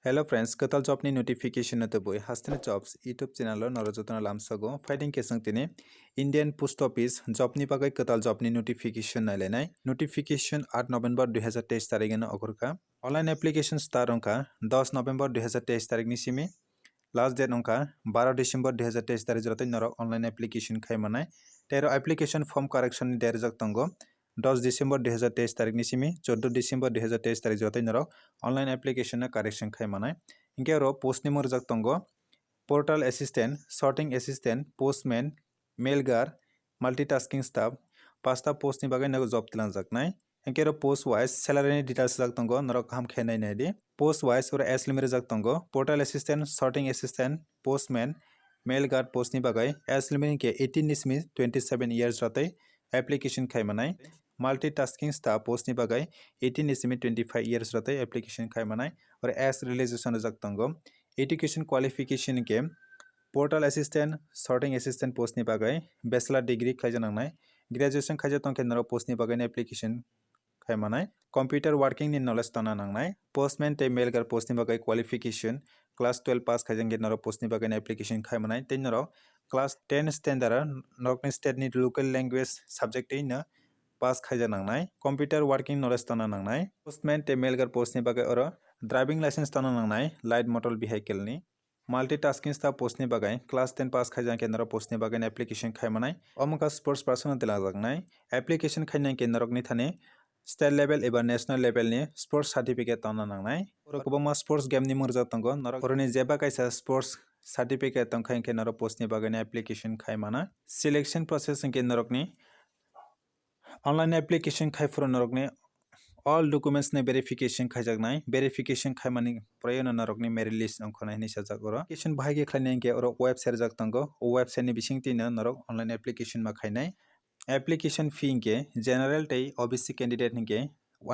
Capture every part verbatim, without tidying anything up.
Hello friends, kwtal job ni notification no tubui Hasteni Jobs YouTube channel o norok jotono lamsogo. Phaiding khe chwng tini Indian Post Office job ni bagwi kwtal job ni notification nailainai. Notification aat November dui hazar teis tarikh no ogorkha. Online application start wngkha dos November dui hazar teis tarikh ni simi. Last date wngkha baro December dui hazar teis tarikh jora tei norok online application khai manai. Tei aro application form correction ni date rijak tongo dos December dui hazar teis tarikh ni simi chordo December dui hazar teis tarikh jora tei norok online application no correction khai manai. Hinkhe aro post ni mung rijak tongo portal assistant, sorting assistant, postman, mail girl, multitasking staff, pasta post ni bagwi no job twlangjaknai. Hinkhe aro post wise salary ni details rijak tongo, norok kaham khe nai nai di. Post wise oro age limit rijak tongo, portal assistant, sorting assistant, postman, mail girl post ni bagwi age limit hinkhe eighteen ni simi twenty seven years jora tei application khai manai. Multitasking staff post ni bagwi eighteen ni simi twenty five years jora tei application khai manai. Oro age relaxation rijak tongo. Education qualification hinkhe portal assistant, sorting assistant post ni bagwi bachelor degree khlaijak nangnai. Graduation khaijak tongkhe norok post ni bagwi application khai manai. Computer working ni knowledge tongna nangnai. Postman tei mail girl post ni bagwi qualification class twelve pass khaijak hinkhe norok post ni bagwi application khai manai. Tei norok class ten standard o norokni state ni local language subject tei no pass khaijak nangnai. Computer working knowledge tongna nangnai. Postman tei mail girl post ni bagwi oro driving license tongna nangnai, light motor vehicle ni. Multitasking staff post ni bagwi class ten pass khaijak hinkhe norok post ni bagwi application khai manai. Omo wngkha sports person no twlangjaknai. Application khaina hinkhe norokni thani state level eba national level ni sports certificate tongna nangnai. Oro kwbangma sports game ni mung rijak tongo. Norok oroni jeba kaisa sports certificate tongkha hinkhe norok post ni bagwi application khai mana. Selection process hinkhe norokni online application khai phuru norokni all documents ni verification khaijaknai. Verification khaimani pore no norokni merit list ongkhornai hinwi sajak oro. Application bahai khe khlaina hinkhe oro website rijak tongo. O website ni bisingtwi no norok online application ma khainai. Application fee hinkhe general tei O B C candidate hinkhe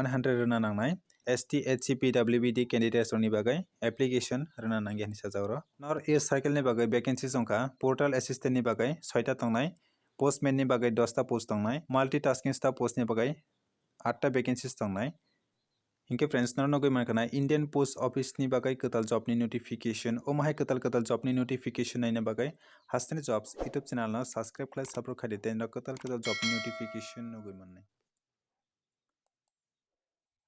one hundred rwna nangnai. S T, S C, P W B D candidates rokni bagwi application rwna nangya hinwi sajak oro. North East Circle ni bagwi vacancies wngkha portal assistant ni bagwi soita tongnai, postman ni bagwi dosta post tongnai, multitasking staff post ni bagwi atta vacancies tongnai. Hinkhe friends, norok nugwi mankha na Indian Post Office ni bagwi kwtal job ni notification. Omo hai kwtal kwtal job ni notification naina bagwi Hasteni Jobs YouTube channel no subscribe khlai support khaidi tei norok kwtal kwtal job ni notification nugwi mannai.